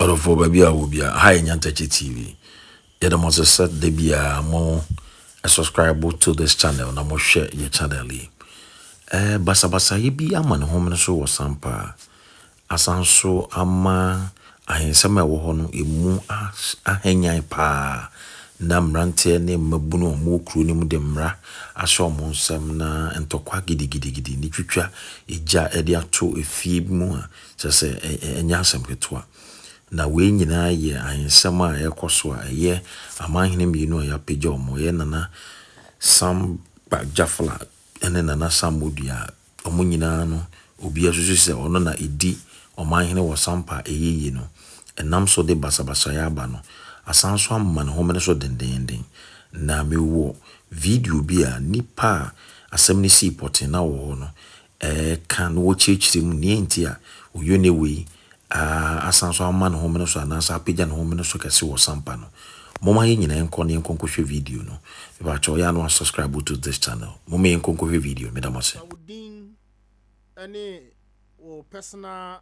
Ɔdɔfoɔ baabi a wɔ biara, ha yɛ Nyantakyi TV. Yɛda mo ase sɛ da biara mo subscribe to this channel na mohwɛ yɛ channel yi. Eh, basabasayɛ bi ama ne homene so wɔ Sampa. Asan nso ama ahensɛm a ɛwɔ hɔ no ɛmu ahanyan paa na mmeranteɛ ne mmabunu a wɔwɔ kuro no mu de mmara ahyɛ wɔn nsam na ntɔkwa gidigidigidi ne twitwa egya de ato efie bi mu a kyerɛ sɛ ɛnyɛ asɛm ketewa. Na wei nyinaa yɛ ahensɛm a ɛrekɔ so a ɛyɛ amanhene mmienu a yɛapagya wɔn, ɛyɛ Nana Sam Gyafla ne Nana Sam Modua a wɔn nyinaa no obiara susu sɛ ɔno na ɛdi ɔmanhene wɔ Sampa a ɛyɛ yie no, ɛnam so de basabasayɛ aba no, asan nso ama ne homene so dendeenden. Na mewɔ video bi a nnipa a asɛm no sii pɔtee na wɔ hɔ no reka na wɔkyerɛkyerɛ mu nea enti a Oyone wei asan nso ama ne homene so anaasɛ apagya ne homene so kɛse wɔ Sampa no. Momma yɛn nyinaa nkɔ na yɛnkɔ nkɔhwɛ video no. Mepakyɛw, yɛ a na wasubscribe to this channel. Momma yɛnkɔ nkɔhwɛ video no. Meda mo ase. Fa wo din ne wo personal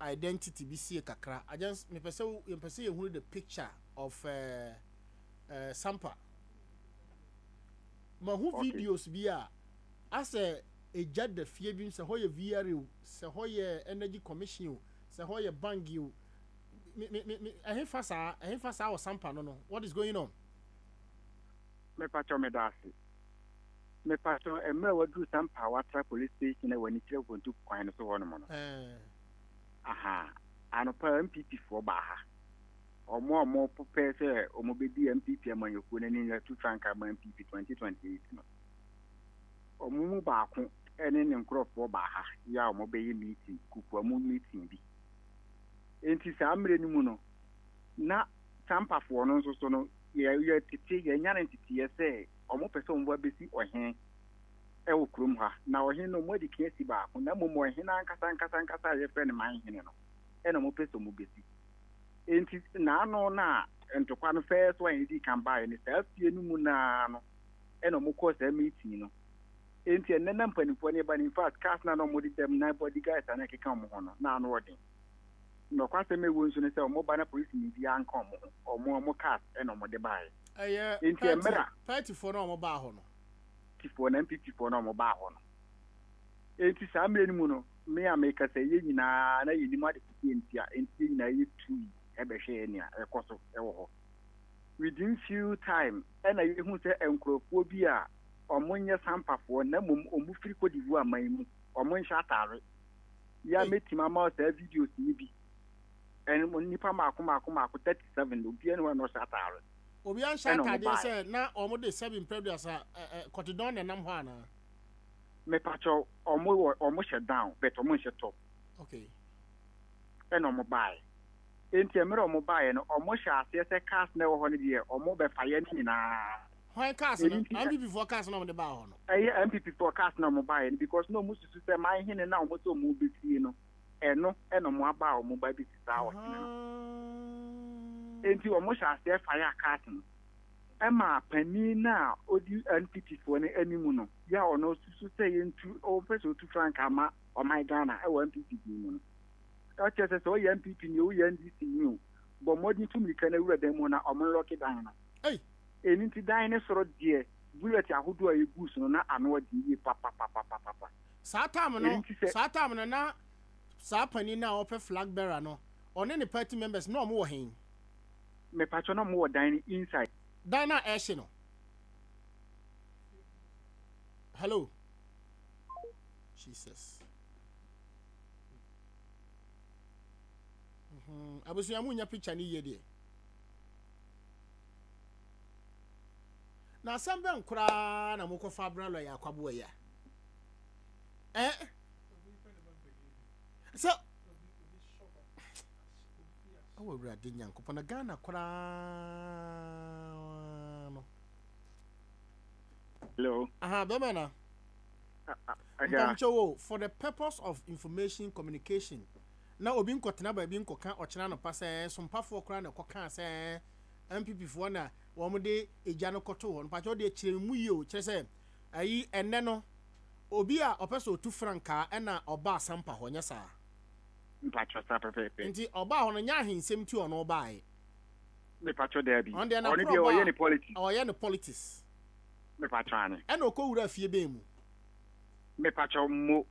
identity bi sie kakra. I just mepɛ sɛ yɛpɛ sɛ yɛhunu the picture of Sampa. Mahu Okay. videos bi a asɛ egya da fie bi mu, sɛ hɔ yɛ VRA o, sɛ hɔ yɛ Energy Commission o, sɛ hɔ yɛ bank o. Me me me me ɛhefa saa ɛhefa saa wɔ Sampa no no. What is going on? Mepakyɛw meda ase. Mepakyɛw mmerɛ a waduru Sampa Watra Police Station a w'ani kyerɛ Bontu kwan no so hɔ nom no. Ɛɛ. Aha. Anɔpa NPP foɔ baa ha. Ɔmo a ɔmo pɛ sɛ ɔmo bɛdi NPP amanyɔkuo no anim atu frankaa ma NPP 2028 no. Ɔmo mu baako ne ne nkorɔfoɔ baa ha yɛ a ɔmo bɛyɛ meeting, kokoa mu meeting bi. Enti saa mmerɛ no mu no, na Sampafoɔ no nso so no, yɛ yɛtete yɛnya no nteteeɛ sɛ ɔmo pɛ sɛ ɔmo ba bɛsi ɔhene ɛwɔ kurom ha. Na ɔhene no ɔmo adi kan asi baako, na mmom ɔhene ankasa ankasa ankasa a yɛfrɛ no manhene no ɛna ɔmo pɛ sɛ ɔmo bɛsi. Enti n'ano na ntɔkwa no first one yɛdi kan baeɛ no, saa fie no mu naa no ɛna ɔmo kɔɔ saa meeting no. Enti ɛnnɛ na mpanimfoɔ no ba no, in fact cars na na ɔmo de dɛm na bodyguards a na ɛkeka ɔmo ho no na ano ɔden. Nɔkwasɛm a ɛwɔ nso ne sɛ ɔmo ba na polisi ni bi anka ɔmo ho, ɔmo cars ɛna ɔmo de baeɛ. Ɛyɛ Enti party mmerɛ a partyfoɔ no a wɔn baa hɔ no. foɔ na NPP foɔ na ɔmo baa hɔ no. Enti saa mmerɛ no mu no, me a mekasa yi, yɛn nyinaa na yɛnim ade kodeɛ nti a enti yɛn nyinaa yɛtui ɛbɛhwɛɛ nea ɛkɔ so ɛwɔ hɔ. Within few time ɛna yɛhu sɛ nkurɔfoɔ bi a ɔmo nyɛ Sampafoɔ na mmom ɔmo firi Cote d'Ivoire man mu, ɔmo nhyɛ ataare. Yɛ a Hey. mɛtumi ama wo saa videos yi bi. Ɛn nnipa maako maako maako 37, obiara ne hɔ a na ɔhyɛ ataare. Obiara nhyɛ Ɛna ɔmo ataadeɛ baeɛ. sɛ na wɔn de sɛbi mprɛduasa ɛ ɛ kɔtedɔn na ɛnam hɔ anaa? Mepakyɛw, ɔmo wɔ ɔmo hyɛ down but ɔmo nhyɛ top. Okay. Ɛna ɔmo baeɛ. Enti mmerɛ a ɔmo baeɛ no, ɔmo hyɛ aseɛ sɛ cars na ɛwɔ hɔ no deɛ ɔmo bɛfa yɛ no nyinaa. Hwan cars Ɛno no? nti NPP foɔ cars na wɔn de baa hɔ no. Ɛyɛ NPP foɔ cars na ɔmo baeɛ no because na ɔmo susu sɛ manhene na ɔmo sɛ ɔmo bɛsie no, ɛno ɛna ɔmo aba a ɔmo ba bɛsi saa ɔhene no. Enti ɔmo hyɛ aseɛ fire cars no. Ɛma panin no a odi NPP foɔ no anim no, yɛ a ɔno susu sɛ yɛntu, ɔmpɛ sɛ otu frankaa ma ɔman Ghana ɛwɔ NPP din mu no. Ɛkyerɛ sɛ sɛ ɔyɛ NPP ni o, woyɛ NDC ni o, bɔ mmɔden tu mmirika no awura dan mu hɔ na ɔmo nlock dan no. Hey. Ɛno nti dan ne soro deɛ bullet ahodoɔ a ɛgu so no na ano ɔden yie papapapapapa. Saa time Ɛno no, nti sɛ saa time no na saa panin no a ɔpɛ flag bearer no, ɔne ne party members na ɔmo wɔ hen? Mepakyɛw, na ɔmo wɔ dan no inside. Dan no a ɛhye no. Hello. Jesus. Abusua mu nya picture ni yie deɛ. Na asɛm bɛn koraa na mokɔfa abra lɔya akwaboa yi a? Eh? Sɛ ɔwɔ Awurade Nyankopɔn na Ghana koraa no. Hello. Aha, bɛma na. Agya. Mpamkyɛ wo, for the purpose of information communication, na obi nkɔtena baabi nkɔka ɔkyena anɔpa sɛ sompafoɔ koraa na ɛkɔkaa sɛ NPP foɔ na wɔn de egya no kɔtoo hɔ no. Mpakyɛ deɛ kyerɛ mu yie o, kyerɛ sɛ ayi ɛnɛ no obi a ɔpɛ sɛ otu frankaa ɛna ɔbaa Sampa hɔ, nyɛ saa? Mpakyɛ saa pɛpɛɛpɛ. Nti ɔbaa hɔ no nyɛ ahensɛm nti ɔno ɔbaeɛ. Mepakyɛ daabi. Ɔno deɛ Ɔno deɛ n'akorɔbɔ ɔyɛ a ne politics. ɔyɛ ne politics. Mepakyɛ ane. Ɛna ɔkɔ wuraa fie bɛn mu? Mepakyɛ mo.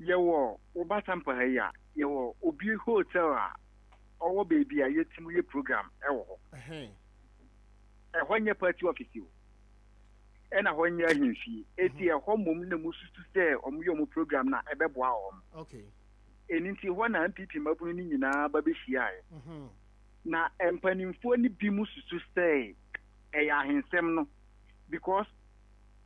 Yɛwɔ wo ba Sampa ha yi a, yɛwɔ obi hotel a ɔwɔ baabi a yɛtim yɛ program ɛwɔ hɔ. Ɛhɛn. Ɛhɔ nyɛ party office o. Ɛna hɔ nyɛ ahemfie. Eti ɛhɔ mmom na mususu sɛ wɔn yɛ wɔn program na ɛbɛboa wɔn. Okay. Ɛno nti hɔ na NPP mmabunu no nyinaa ba bɛhyiaeɛ. Na mpanimfoɔ no bi mu susu sɛ ɛyɛ ahensɛm no because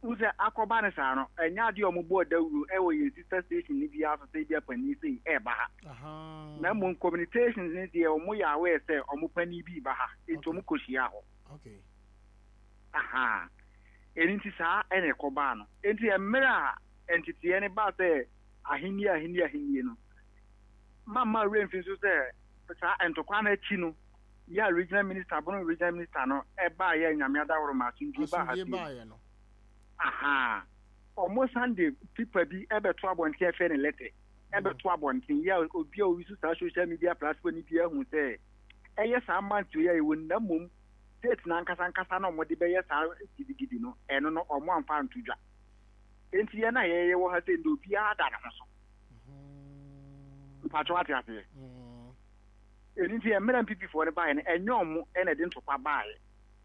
wohu sɛ akɔba no saa no, ɛnyɛ adeɛ a wɔbɔɔ dawuro wɔ yɛn sister station no biara so sɛ ebia panin sei ɛreba ha. Na mmom communications no deɛ wɔyɛ aware sɛ wɔn panin bi reba ha, nti wɔkɔhyiaa hɔ. Okay. Aha. Ɛno nti saa ɛna ɛkɔbaa no. Nti mmerɛ a nteteɛ no baa sɛ ahenni, ahenni, ahenni no, mamma werɛ mfi nso sɛ saa ntɔkwa no akyi no, yɛ a regional minister, Bono regional minister no ɛbaeɛ a Nyame adaworo ma asomdwie baa ha Asomdwie sei no. baeɛ no. Aha. Ɔmo san de paper bi ɛbɛto abɔnten a ɛfrɛ no letter ɛbɛto abɔnten yɛ a obi a ɔyi saa social media platform no bi ahu sɛ ɛyɛ saa month yi a yɛwɔ no na mmom date no ankasa ankasa na wɔde bɛyɛ saa gidigidi no ɛno no ɔmo amfa anto dwa. Enti yɛn a yɛyɛ wɔ ha sɛ ndɛ obiara da ne ho so. Mpakyɛ wate aseɛ? Ɛno nti mmerɛ MPP foɔ no baeɛ no ɛnyɛ ɔmo ɛna ɛde ntɔkwa baeɛ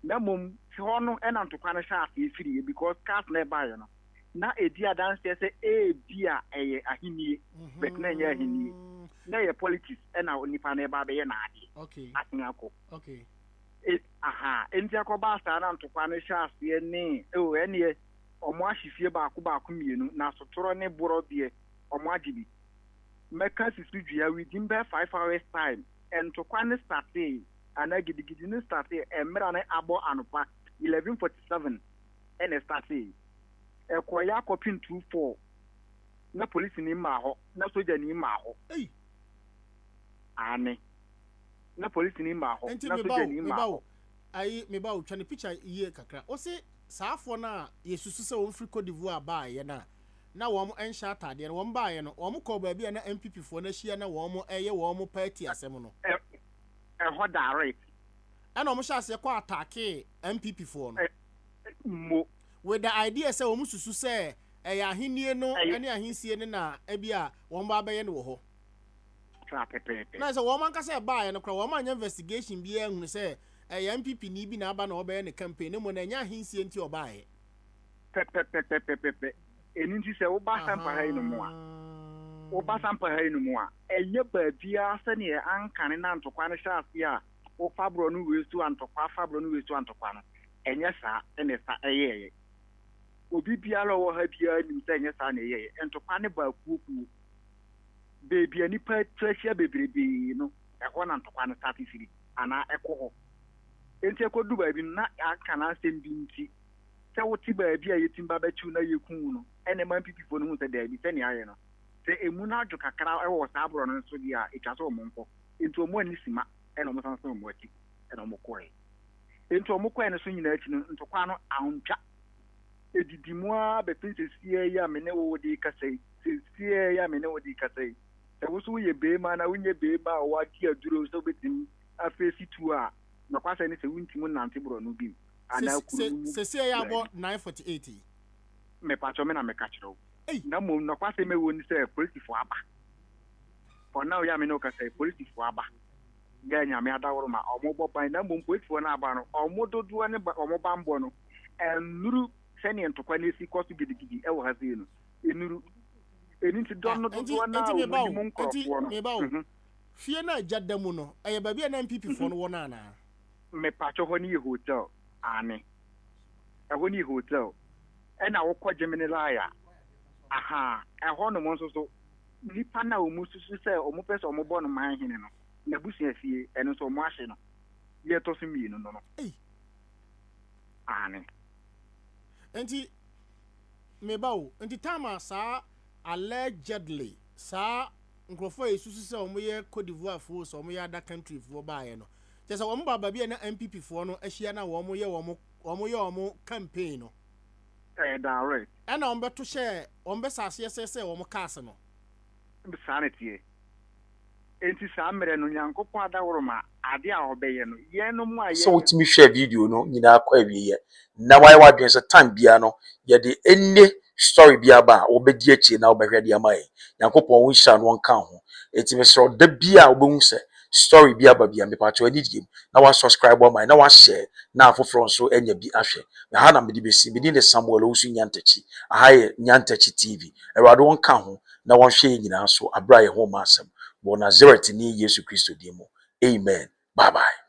na mmom hɔ no ɛna ntɔkwa no hyɛ aseɛ firiiɛ because cars na ɛbaeɛ no na ɛdi adanseɛ sɛ ebia ɛyɛ ahennie but na ɛnyɛ ahennie na ɛyɛ politics ɛna nipa no ɛba abɛyɛ n'adeɛ asen akɔ. E, aha, enti akɔbaa saa na ntɔkwa no hyɛ aseɛ ne oh ɛneɛ ɔmo ahye fie baako baako mmienu na sotorɔ ne borɔ deɛ ɔmo agye bi. Mɛka si so dua within bɛyɛ 5 hours time ntɔkwa no startee anaa gidigidi no startee mmerɛ no abɔ anopa 11:47 ɛna ɛstartee. Ɛkɔeɛ akɔpem 2:04 na polisini mmaa hɔ na sogyani mmaa hɔ. Ei. Aane. Na polisini mmaa hɔ Nti na meba o, sogyani mmaa meba hɔ. o. Ayi, meba o, twa ne picture yie kakra. Wose saafoɔ no a yɛsusu sɛ wɔn firi Cote d'Ivoire baeɛ no a na wɔn nhyɛ ataadeɛ no, wɔn baeɛ no, wɔn kɔɔ baabi a na NPP foɔ no ahyia na wɔn ɛyɛ wɔn party asɛm no. Ɛ ɛhɔ direct. Ɛna wɔn hyɛ aseɛ kɔ attackee NPP foɔ no. Ɛ mo. With the idea sɛ wɔn susu sɛ ɛyɛ ahennie no Ɛyɛ. ne ahensie no na ebi a wɔn ba abɛyɛ no wɔ hɔ. Saa pɛpɛɛpɛ. Na sɛ wɔn ankasa ɛbaeɛ no koraa, wɔn anyɛ investigation biara nhunu sɛ ɛyɛ NPP ni bi na aba na ɔbɛyɛ ne campaign ne mmom na ɛnyɛ ahensie nti ɔbaeɛ. Pɛpɛpɛpɛpɛpɛ. Ɛno nti sɛ woba Sampa ha yi no mu a, woba Sampa ha yi no mu a, ɛnyɛ baabiara sɛdeɛ ankane na ntɔkwa no hyɛ aseɛ a wofa borɔ no wei so a ntɔkwa fa borɔ no wei so a ntɔkwa no, ɛnyɛ saa ɛna ɛsa ɛyɛɛyɛ. Obi biara a ɔwɔ ha biara nim sɛ ɛnyɛ saa na ɛyɛɛyɛ. Ntɔkwa no baa kuokuo. Baabi a nnipa atwa ahyia bebrebee no, ɛhɔ na ntɔkwa no starte firi anaa ɛkɔ hɔ. Enti ɛkɔdu baabi no, na aka n'asɛm bi nti, sɛ wote baabi a yɛtim ba bɛkyew na yɛku wo no, ɛna ɛma MPPfoɔ no hu sɛ daabi, sɛnea ayɛ no, sɛ emu no adwo kakra wɔ saa borɔ no nso deɛ a, ɛtwa sɛ wɔn nkɔ. Enti wɔn anni sima ɛna wɔn san san wɔn akyi ɛna wɔn kɔɛ. Enti wɔn kɔɛ no so nyinaa akyi no, ntɔkwa no antwa. Ɛdidi mu ara bɛpem sɛsiaa yi a me ne wo de kasa yi, sɛsiaa yi a me ne wo de kasa yi, sɛ wo nso woyɛ beema anaa wonyɛ beema a wagye aduro sɛ wobɛtumi afeesi tuo a, nokwasɛm ne sɛ wontumi nnante borɔno bi mu anaa kuro no mu Sɛsiaa yi abɔ baabi. 9:48 yi. Mepakyɛw me na meka kyerɛ wo. Ei! Na mmom nokwasɛm a ɛwɔ ni sɛ polisifo aba. For now yi a me ne wo kasa yi, polisifo aba. Yɛ Nyame adaworo ma wɔbɔ ban. Na mmom polisifoɔ no aba no, wɔn dodoɔ ne wɔn bammɔ no, ɛnnuru sɛdeɛ ntɔkwa no asi kɔ so gidigidi wɔ ha sei no. Ɛnnuru. Ɛno nti dɔm Ah, no enti, dodoɔ no enti a meba wɔn o, nim enti nkorɔfoɔ no. meba o. Fie no a gya da mu no, ɛyɛ baabi a na NPP foɔ no wɔ no anaa? Mepakyɛ hɔ no yɛ hotel. Aane. Ɛhɔ no yɛ hotel. Ɛna wokɔ Gemini Line a, ahaa, ɛhɔ nom nso so, nipa no a wɔn susu sɛ wɔn pɛ sɛ wɔn bɔ no man hene no, n'abusua fie, ɛno nso wɔn ahye no. Deɛ ɛtɔ so mmienu no no. Ei. Aane. Enti, meba o, enti time a saa allegedly saa nkurɔfoɔ a yɛsusu sɛ wɔn yɛ Cote d'Ivoire foɔ sɛ wɔn yɛ other country foɔ baeɛ no, kyerɛ sɛ wɔn ba baabi a na NPP foɔ no ahyia na wɔn yɛ wɔn wɔn yɛ wɔn campaign no. Ɛyɛ direct. Ɛna wɔn bɛto hyɛɛ wɔn bɛsa aseɛ sɛsɛɛ wɔn cars no. Saa na ɛteɛ. Enti saa mmerɛ no, Nyankopɔn adaworoma, adeɛ a ɔbɛyɛ no, yɛnom a Sɛ yɛyɛ wotumi hwɛ video no nyinaa kɔ awieɛ na wayɛ w'adwene sɛ time biara no yɛde ɛnne story bi aba a wobɛdi akyire na wobɛhwɛ de ama yɛn. Nyankopɔn wo nhyira no wɔnka ho. Enti mesrɛ wo, da bi a wobɛhu sɛ story bi aba bia, mepakyɛw ani die mu na wasubscribe ama yɛn na wahyɛ na afoforɔ nso anya bi ahwɛ. Na ha na mede bɛsi. Mede ne Samuel Owusu Nyantakyi. Aha yɛ Nyantakyi TV. Awurade wɔnka ho na wɔnhwɛ yɛn nyinaa so aberɛ a yɛn ho ma asɛm wɔ Nasaretni Yesu Kristo din mu, amen. Bye bye.